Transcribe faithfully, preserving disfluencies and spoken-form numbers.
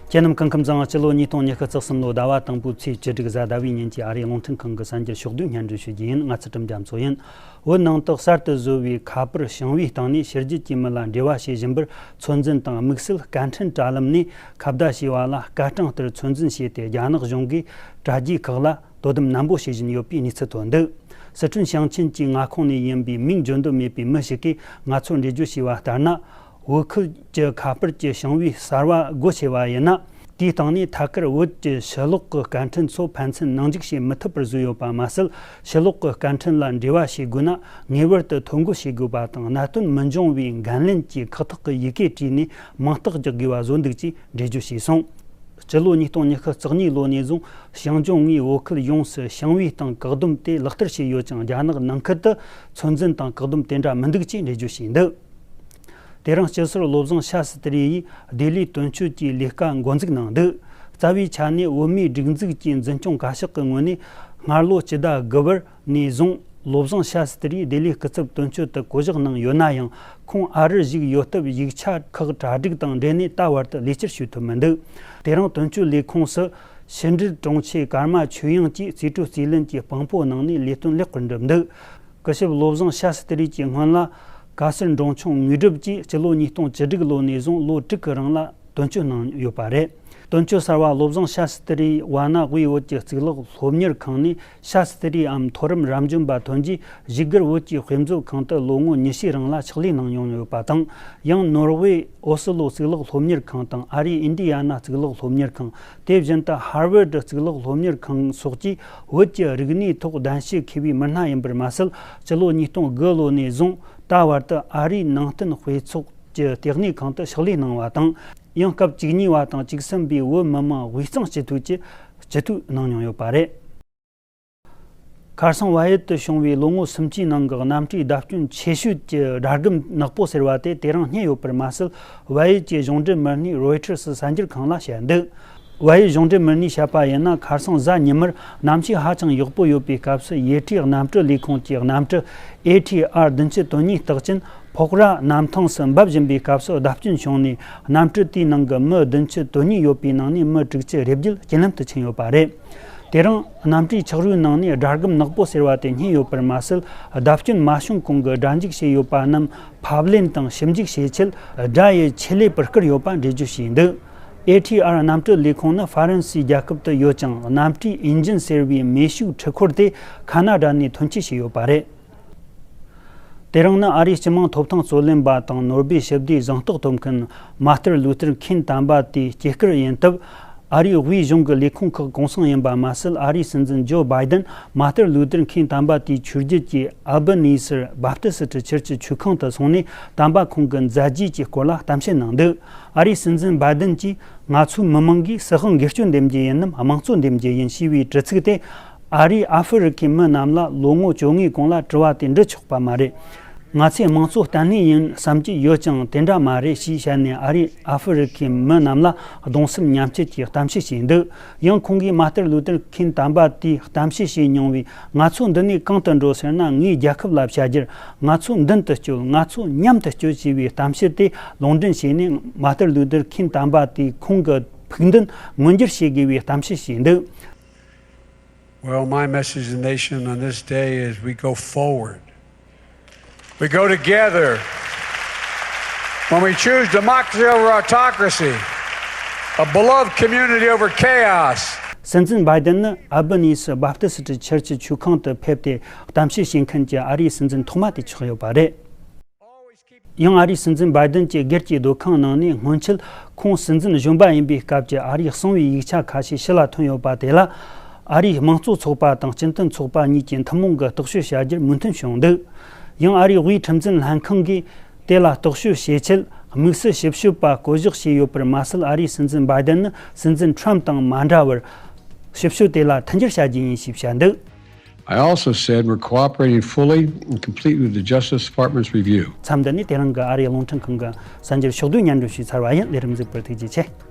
ཁྱེད་རྣམས་སྐུ་ཁམས་བཟང་། སྤྱི་ལོ་ཉིས་སྟོང་ཉི་ཤུ་རྩ་གསུམ་ལོ་ཟླ་བ་དང་པོའི་ཚེས་བཅུ་དྲུག་གཟའ་ཟླ་བའི་ཉིན་གྱི་ཨ་རིའི་རླུང་འཕྲིན་ཁང་གི་གསར་འགྱུར་ཕྱོགས་བསྡུས་སྙན་སྒྲོན་ཞུ་རྒྱུ་ཡིན། ང་ཚུལ་ཁྲིམས་རྒྱ་མཚོ་ཡིན། བོད་ནང་དུ་གསར་དུ་བཟོས་པའི་ཁ་པར་ཞིང་པའི་སྟེང་ནས་ཕྱི་རྒྱལ་གྱི་མི་ལ་འབྲེལ་བ་བྱེད་བཞིན་པར་ཚོད་འཛིན་དང་དམིགས་བསལ་སྐད་འཕྲིན་དྲ་ལམ་ནས་ཁ་བརྡ་བྱས་པ་ལ་སྐར་གྲངས་ལྟར་ཚོད་འཛིན་བྱས་ཏེ། རྒྱ་ནག་གཞུང་གིས་དྲ་རྒྱའི་ཁག་ལ་དོ་དམ་ནན་པོ་བྱེད་བཞིན་ཡོད་པའི་གནས་ཚུལ་ཐོན་འདུག། སི་ཁྲོན་ཞིང་ཆེན་གྱི་མངའ་ཁོངས་ནས་ཡིན་པའི་མིང་བརྗོད་འདོད་མེད་པའི་མི་ཞིག་གིས་ང་ཚོར་འགྲེལ་བརྗོད་བྱས་པ་ལྟར་ན། བོད་ཁུལ་གྱི་ཁ་པར་གྱི་ཞིང་པའི་གསར་བ་སྒོ་ཕྱེ་བ་ཡིན་ན། དེའི་སྟེང་ནས་ཐད་ཀར་བོད་ཀྱི་ཕྱི་ལོགས་ཀྱི་སྐད་འཕྲིན་ཚོ་ཕན་ཚུན་ནང་འཇུག་བྱེད་མི་ཐུབ་པར་བཟོས་ཡོད་པ་མ་ཟད། ཕྱི་ལོགས་ཀྱི་སྐད་འཕྲིན་ལ་འབྲེལ་བ་བྱེད་དགོས་ན་ངེས་པར་དུ་ཐོ་འགོད་བྱེད་དགོས་པ་དང་། གནད་དོན་མི་འབྱུང་བའི་འགན་ལེན་གྱི་ཁག་ཐེག་གི་ཡི་གེ་བྲིས་ནས་མིང་རྟགས་རྒྱག་དགོས་པ་བཟོ་འདུག་ཅེས་འགྲེལ་བརྗོད་བྱས་སོང་། སྤྱི་ལོ་ཉིས་སྟོང་ཉི་ཤུ་རྩ་གཉིས་ལོ་ནས་བཟུང་ཞིང་ལྗོངས་ལྔའི་བོད་ཁུལ་ཡོངས་སུ་ཞིང་པའི་སྟེང་བཀག་སྡོམ་དེ་ལག་བསྟར་བྱས་ཡོད་ཀྱང་། རྒྱ་ནག་ནང་ཁུལ་དུ་ཚོད་འཛིན་དང་བཀག་སྡོམ་དེ་འདྲ་མི་འདུག་ཅེས་འགྲེལ་བརྗོད་བྱས་འདུག། དེ་རིང་སྤྱི་ཟུར་བློ་བཟང་ཤཱ་སི་ཏི་རི་ཡིས་ལྡི་ལིའི་དོན་གཅོད་ཀྱི་ལས་ཀ་འགོ་འཛུགས་གནང་འདུག། རྩ་བའི་ཆ་ནས་བོད་མིའི་སྒྲིག་འཛུགས་ཀྱི་འཛིན་སྐྱོང་བཀའ་ཤག་གི་ངོས་ནས་སྔ་ལོ་སྤྱི་ཟླ་དགུ་པར་ནས་བཟུང་བློ་བཟང་ཤཱ་སི་ཏི་རིས་ལྡི་ལིའི་སྐུ་ཚབ་དོན་གཅོད་དུ་བསྐོ་གཞག་གནང་ཡོད་ན་ཡང་། ཁོང་ཨ་རིར་བཞུགས་ཡོད་སྟབས་ཡིག་ཆ་ཁག་གྲ་སྒྲིག་དང་འབྲེལ་ནས་ད་བར་དུ་ལས་བཅར་ཞུས་ཐུབ་མི་འདུག། དེ་རིང་དོན་གཅོད་ལས་ཁུངས་སུ་ཕྱི་འབྲེལ་དྲུང་ཆེ་ཀརྨ་ཆོས་དབྱངས་ཀྱིས་རྩིས་སྤྲོད་རྩིས་ལེན་གྱི་དཔང་པོ་གནང་ནས་ལས་དོན་ལེགས་པར་འགྲུབ་འདུག། སྐུ་ཞབས་བློ་བཟང་ཤཱ་སི་ཏི་རི་གྱིས་སྔོན་ལ་ག་སར་འབྲོང་ཆུང་དངོས་གྲུབ་ཀྱིས་སྤྱི་ལོ་ཉིས་སྟོང་བཅུ་དྲུག་ལོ་ནས་བཟུང་ལོ་དྲུག་གི་རིང་ལ་དོན་གཅོད་གནང་ཡོད་པ་རེད། དོན་གཅོད་གསར་བ་བློ་བཟང་ཤཱ་སི་ཏི་རིས་ཝཱ་ནཱ་དབུས་བོད་ཀྱི་གཙུག་ལག་སློབ་གཉེར་ཁང་ནས་ཤཱ་སི་ཏི་རིའམ་མཐོ་རིམ་རབ་འབྱམས་པ་ཐོན་རྗེས། བཞུགས་སྒར་བོད་ཀྱི་དཔེ་མཛོད་ཁང་དུ་ལོ་ངོ་ཉི་ཤུའི་རིང་ལ་ཕྱག་ལས་གནང་མྱོང་ཡོད་པ་དང་། ཡང་ནོར་ཝེ་ཨོ་སི་ལོ་གཙུག་ལག་སློབ་གཉེར་ཁང་དང་ཨ་རིའི་ཨིན་ཌི་ཡ་ན་གཙུག་ལག་སློབ་གཉེར་ཁང་། དེ་བཞིན་དུ་ཧར་ཝར་ཌི་གཙུག་ལག་སློབ་གཉེར་ཁང་སོགས་ཀྱིས་བོད་ཀྱི་རིག་གནས་ཐོག་གདན་ཞུ་འཁེལ་བའི་མི་སྣ་ཡིན་པར་མ་ཟད། སྤྱི་ལོ་ཉིས་སྟོང་དགུ་ལོ་ནས་བཟུང་ད་བར་དུ་ཨ་རིའི་ནང་བསྟན་དཔེ་ཚོགས་ཀྱི་ལྟེ་གནས་ཁང་དུ་ཕྱག་ལས་གནང་བ་དང་། ཡང་སྐབས་བཅུ་གཉིས་པ་དང་བཅུ་གསུམ་པའི་བོད་མི་མང་དབུས་གཙང་སྤྱི་འཐུས་ཀྱི་སྤྱི་འཐུས་གནང་མྱོང་ཡོད་པ་རེད། ཁ་སང་བལ་ཡུལ་དུ་བྱུང་བའི་ལོ་ངོ་སུམ་ཅུའི་ནང་གི་གནམ་གྲུའི་བརྡབ་སྐྱོན་ཆེ་ཤོས་ཀྱི་སྒྲ་སྒམ་ནག་པོ་ཟེར་བ་དེ་དེ་རིང་རྙེད་ཡོད་པར་མ་ཟད། བལ་ཡུལ་གྱི་གཞུང་འབྲེལ་མི་སྣས་རོའི་ཊར་སི་གསར་འགྱུར་ཁང་ལ་བཤད་འདུག། བལ་ཡུལ་གཞུང་འབྲེལ་མི་སྣས་བཤད་པ་ཡིན་ན། ཁ་སང་གཟའ་ཉི་མར་གནམ་གཤིས་ཧ་ཅང་ཡག་པོ་ཡོད་པའི་སྐབས་སུ། ཡུལ་གྲུའི་གནམ་གྲུ་ལས་ཁུངས་ཀྱི་གནམ་གྲུ་ཨེ་ཊི་ཨར་བདུན་ཅུ་དོན་གཉིས་རྟགས་ཅན་ཕོག་ར་གནམ་ཐང་སུ་འབབ་བཞིན་པའི་སྐབས་སུ་བརྡབ་སྐྱོན་བྱུང་ནས། གནམ་གྲུ་དེའི་ནང་གི་མི་བདུན་ཅུ་དོན་གཉིས་ཡོད་པའི་ནང་ནས་མི་དྲུག་ཅུ་རེ་བརྒྱད་རྐྱེན་ལམ་དུ་ཕྱིན་ཡོད་པ་རེད། དེ་རིང་གནམ་གྲུའི་ཆག་རོའི་ནང་ནས་སྒྲ་སྒམ་ནག་པོ་ཟེར་བ་དེ་རྙེད་ཡོད་པར་མ་ཟད། བརྡབ་སྐྱོན་མ་བྱུང་གོང་གི་སྒྲ་འཇུག་བྱས་ཡོད་པ་རྣམས་ཕབ་ལེན་དང་ཞིབ་འཇུག་བྱེད་ཆེད་སྒྲ་ཡི་ཆེད་ལས་པར་བསྐུར་ཡོད་པ་འགྲེལ་བརྗོད་བྱས་འདུག། ཨེ་ཊི་ཨར་གནམ་གྲུ་ལས་ཁུངས་ནི་ཧྥ་རན་སིའི་རྒྱལ་ཁབ་ཏུ་ཡོད་ཅིང་། གནམ་གྲུའི་ཨིན་ཇིན་ཟེར་བའི་མེ་ཤུགས་འཕྲུལ་འཁོར་དེ་ཁ་ན་ཌ་ནས་ཐོན་སྐྱེད་བྱས་ཡོད་པ་རེད། དེ་རིང་ནི་ཨ་རིའི་སྤྱི་དམངས་ཐོབ་ཐང་རྩོད་ལེན་པ་དང་ནོ་སྦེལ་ཞི་བདེའི་གཟེངས་རྟགས་ཐོབ་མཁན་མར་ཏིན་ལུ་ཐར་ཁིན་དམ་པ་དེའི་སྐྱེས་སྐར་ཡིན་སྟབས། ཨ་རིའི་དབུས་གཞུང་གི་ལས་ཁུངས་ཁག་གུང་སེང་ཡིན་པ་མ་ཟད། ཨ་རིའི་སྲིད་འཛིན་ཇོ་བྷའི་ཏིན་མར་ཏིན་ལུ་ཐར་ཁིན་དམ་པ་དེའི་ཆོས་བརྒྱུད་ཀྱི་ཨ་བྷི་ནི་སར་བྷབ་ཏི་སི་ཊི་ཆར་ཆི་ཆོས་ཁང་དུ་སོང་ནས། དམ་པ་ཁོང་གི་མཛད་རྗེས་ཀྱི་སྐོར་ལ་གཏམ་བཤད་གནང་འདུག། ཨ་རིའི་སྲིད་འཛིན་བྷའི་ཏིན་གྱིས། ང་ཚོའི་མི་མང་གིས་སྲིད་དབང་སྒེར་གཅོད་འདེམས་རྒྱུ་ཡིན་ནམ། དམངས་གཙོ་འདེམས་རྒྱུ་ཡིན་ཞེས་པའི་དྲི་ཚིག་དེ། ཨ་རིས་ཨ་ཧྥེ་རི་ཁའི་མི་རྣམས་ལ་ལོ་ངོ་བཅོ་ལྔའི་གོང་ལ་དྲི་བ་དེ་འདྲི་ཆོག་པ་མ་རེད། ང་ཚོས་དམངས་གཙོ་བརྟན་ལྷིང་ཡིན་བསམ་གྱི་ཡོད་ཀྱང་དེ་འདྲ་མ་རེད་ཞེས་བཤད་ནས། ཨ་རིས་ཨ་ཧྥེ་རི་ཁའི་མི་རྣམས་ལ་གདུང་སེམས་མཉམ་སྐྱེད་ཀྱི་གཏམ་བཤད་བྱས་འདུག། ཡང་ཁོང་གིས་མར་ཏིན་ལུ་ཐར་ཁིན་དམ་པ་དེས་གཏམ་བཤད་བྱས་མྱོང་བའི། ང་ཚོ་འདི་ནས་གང་དུ་འགྲོ་ཟེར་ན། ངའི་རྒྱལ་ཁབ་ལ་བྱ་རྒྱུར། ང་ཚོ་མདུན་དུ་སྐྱོད། ང་ཚོ་མཉམ་དུ་སྐྱོད་ཅེས་པའི་གཏམ་བཤད་དེ་ལུང་འདྲེན་བྱས་ནས། མར་ཏིན་ལུ་ཐར་ཁིན་དམ་པ་དེས་ཁོང་གི་ཕུགས་འདུན་མངོན་འགྱུར་བྱེད་དགོས་པའི་གཏམ་བཤད་བྱས་འདུག། Well, my message to the nation on this day is we go forward. We go together. When we choose democracy over autocracy, a beloved community over chaos. སྲིད་འཛིན་བྷའི་ཏིན་ནི་ཨལ་བྷ་ནི་སི་བྷབ་ཏི་སི་ཊི་ཆར་ཆི་ཆོས་ཁང་དུ་ཕེབས་ཏེ་གཏམ་བཤད་བྱེད་མཁན་གྱི་ཨ་རིའི་སྲིད་འཛིན་ཐོག་མ་དེ་ཆགས་ཡོད་པ་རེད། ཡང་ཨ་རིའི་སྲིད་འཛིན་བྷའི་ཏིན་གྱིས་སྒེར་གྱི་སྡོད་ཁང་ནང་ནས་སྔོན་ཆད་ཁོང་སྲིད་འཛིན་གཞོན་པ་ཡིན་པའི་སྐབས་ཀྱི་ཨ་རིའི་གསང་བའི་ཡིག་ཆ་ཁ་ཤས་ཕྱི་ལ་ཐོན་ཡོད་པ་དེ་ལ། ཨ་རིའི་དམངས་གཙོ་ཚོགས་པ་དང་སྤྱི་མཐུན་ཚོགས་པ་གཉིས་ཀྱི་ཐུན་མོང་གི་རྟོག་དཔྱོད་བྱ་རྒྱུར་མོས་མཐུན་བྱུང་འདུག། ཡང་ཨ་རིའི་དབུས་ཁྲིམས་འཛིན་ལྷན་ཁང་གིས་དེ་ལ་རྟོག་དཔྱོད་བྱེད་ཆེད་དམིགས་བསལ་ཞིབ་དཔྱོད་པ་བསྐོ་གཞག་བྱས་ཡོད་པར་མ་ཟད། ཨ་རིའི་སྲིད་འཛིན་བྷའི་ཏིན་ནི་སྲིད་འཛིན་ཁྲོམ་དང་མ་འདྲ་བར། ཞིབ་དཔྱོད་དེ་ལ་མཐུན་འགྱུར་བྱ་རྒྱུ་ཡིན་ཞེས་བཤད་འདུག། I also said we're cooperating fully and completely with the Justice Department's review. མཚམས་འདི་ནས་དེ་རིང་གི་ཨ་རིའི་རླུང་འཕྲིན་ཁང་གི་གསར་འགྱུར་ཕྱོགས་བསྡུས་སྙན་སྒྲོན་ཞུས་ཚར་བ་ཡིན། ལས་རིམ་གཟིགས་པར་ཐུགས་རྗེ་ཆེ།